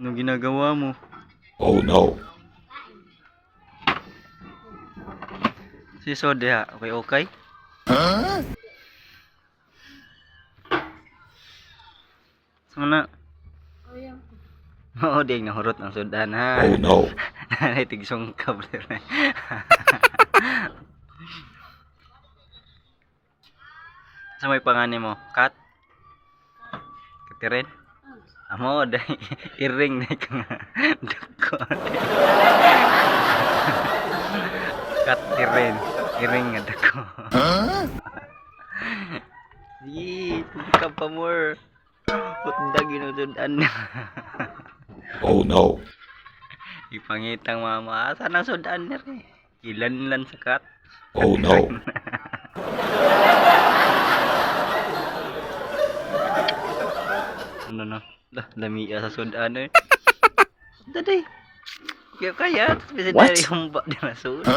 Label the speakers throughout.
Speaker 1: Anong ginagawa mo?
Speaker 2: Oh no.
Speaker 1: Si Sode ha, okay okay? Huh? Na? Oo, di nahurot ang sudan ha.
Speaker 2: Oh no.
Speaker 1: Nanay tigsungkab dire. Sa may pangani mo? Kat? Katirin? Amo, day. Iring na ka nga. Dako. Kat iring. Iring nga dako. Yee, ka pa more. Utdag inusudan na.
Speaker 2: Oh no.
Speaker 1: Ipangitang mama, asa nang sudan na rin? Ilan sa kat.
Speaker 2: Oh no.
Speaker 1: Ano na? Dah, lamia sa sudan eh. Daday. Kaya kaya, tapos bisa
Speaker 2: What?
Speaker 1: dari humba di na sud.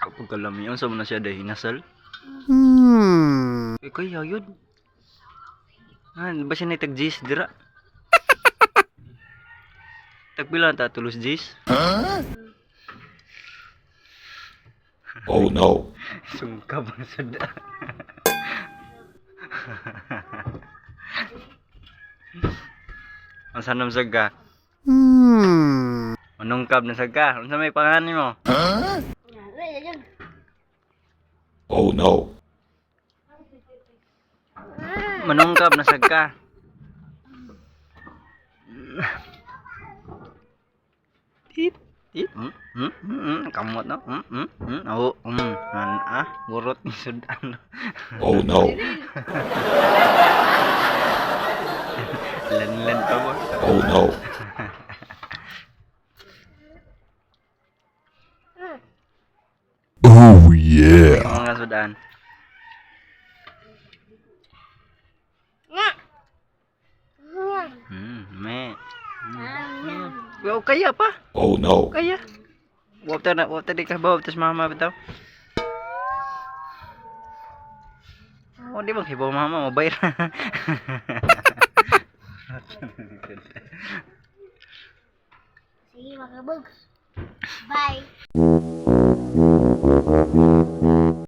Speaker 1: Kapag kalamian sa na siya dahil hinasal. Eh, kaya yun. Ah, ba siya naitag jis dira? Tagpila ta tulos jis?
Speaker 2: Oh no.
Speaker 1: Sungkab ang sudan. Ang sanam saga. Manungkab na saga. Unsa may pangalan mo?
Speaker 2: Oh no.
Speaker 1: Manungkab na saga. Tit tit. Kamot no. Oh. An ah, burot ni sudan.
Speaker 2: Oh no.
Speaker 1: Lanlan pa ba?
Speaker 2: Oh no. Oh yeah.
Speaker 1: Mga sudan. Me. Wow, kaya pa.
Speaker 2: Oh no.
Speaker 1: Kaya. Wapta na, wapta di ka ba, wapta sa mama bitaw. Oh, di bang hibaw mama, mabay ra.
Speaker 3: Sige, mga bugs. Bye.